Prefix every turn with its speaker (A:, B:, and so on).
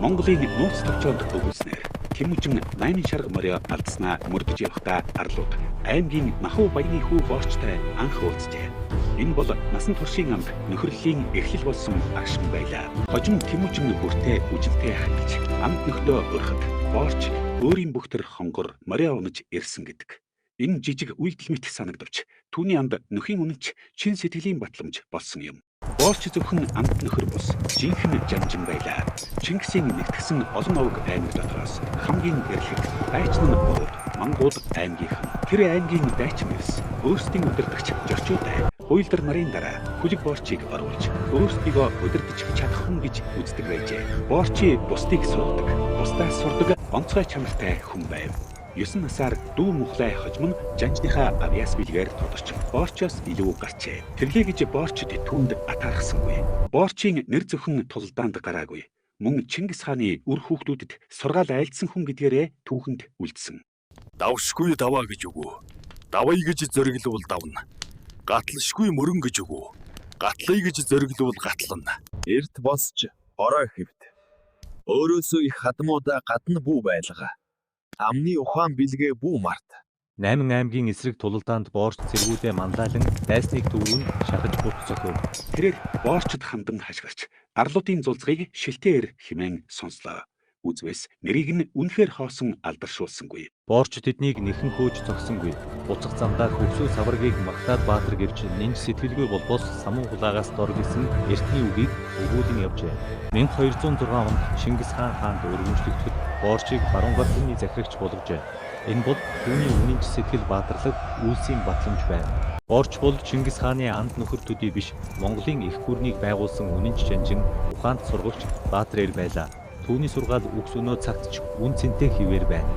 A: Монголын нууц товчоонд өгүүлснээр Тэмүжин 8 шарга морио алдснаа мөрдөж явахдаа арлууд аймгийн Махуу баяны хүү Боорчтой анх уулзжээ. Энэ бол насан туршийн амд нөхөрлөлийн эхлэл болсон агшин байлаа. Хожим Тэмүжин бүртээ үжилтэй хандж амд нөхдөө урихад Боорч өөрийн бүх төр хонгор морио унаж ирсэн гэдэг. Энэ жижиг үйлдэл мэт санагдавч түүний амд нөхийн үнэнч чин сэтгэлийн батламж болсон юм. Боорч зөвхөн амд нөхөр бус жинхэнэ жанжин байлаа. Чингисийн нэгтгсэн олон овог аймаг дотроос хамгийн эрэлхэг дайчин нь Бурууд, Монгол аймгийнхан. Тэр аймгийн дайчин эрс өөрсдийн удирдагч Жорчуудай хуйлдар нарын дараа Хүлэг Боорчийг оруулж өөрсдийгөө удирдах чадах хүн гэж үздэг байжээ. Боорчи бусдыг сургадаг, бусдаас сурдаг онцгой чанартай хүн байв. 9 насаар дүү мухлай хожим нь жанжныхаа авьяас билгээр тодорч Боорчоос илүү гарчээ. Тэглээ гэж Боорчд түүнд атаархсангүй. Боорчийн нэр зөвхөн тулдаанд гараагүй. Мөн Чингис хааны үр хүүхдүүдэд сургаал айлдсан хүн гэдгээрээ түүхэнд үлдсэн.
B: Давшгүй даваа гэж үгүй. Давъя гэж зоригловол давна. Гатлашгүй мөрөн гэж үгүй. Гатлая гэж зоригловол гатлана.
C: Эрт босч орой хэвт. Өөрөөсөө их хадмуудаа гадна бүү байлга. Амны ухаан билгээ бүү март.
D: 8 аймгийн эсрэг тулалдаанд Боорч цэргүүдээ манлайлан дайсныг төврөн шахаж бут цохив.
A: Тэрээр Боорчд хандан хашгирч арлуудын зулцгийг шилтээр хэмээн сонслоо. Үзвэс нэрийг нь үнэхээр хоосон алдаршуулсангүй.
D: Боорч тэднийг нэхэн хөөж зогсонгүй. Буцах замдаа хөвсөө саваргийг Магдад Баатар гэрч нинж сэтгэлгүй болбоос самун хулаагаас доргисон эртний үгийг өгүүлэн явжээ. 1206 онд Чингис хаан хаанд өргөмжлөгдөхөд Боорчийг баруун гар хүний захирагч болгожээ. Энэ бол түүний үнэнч сэтгэл баатарлаг үйлсийн батламж байв. Боорч бол Чингис хааны анд нөхөр төдий биш Монголын эх гүрнийг байгуулсан үнэнч жанжин, ухаант сургагч баатар эр байлаа. Түүний сургаал үгс өнөө цагт ч үн цэнтэй хэвээр байна.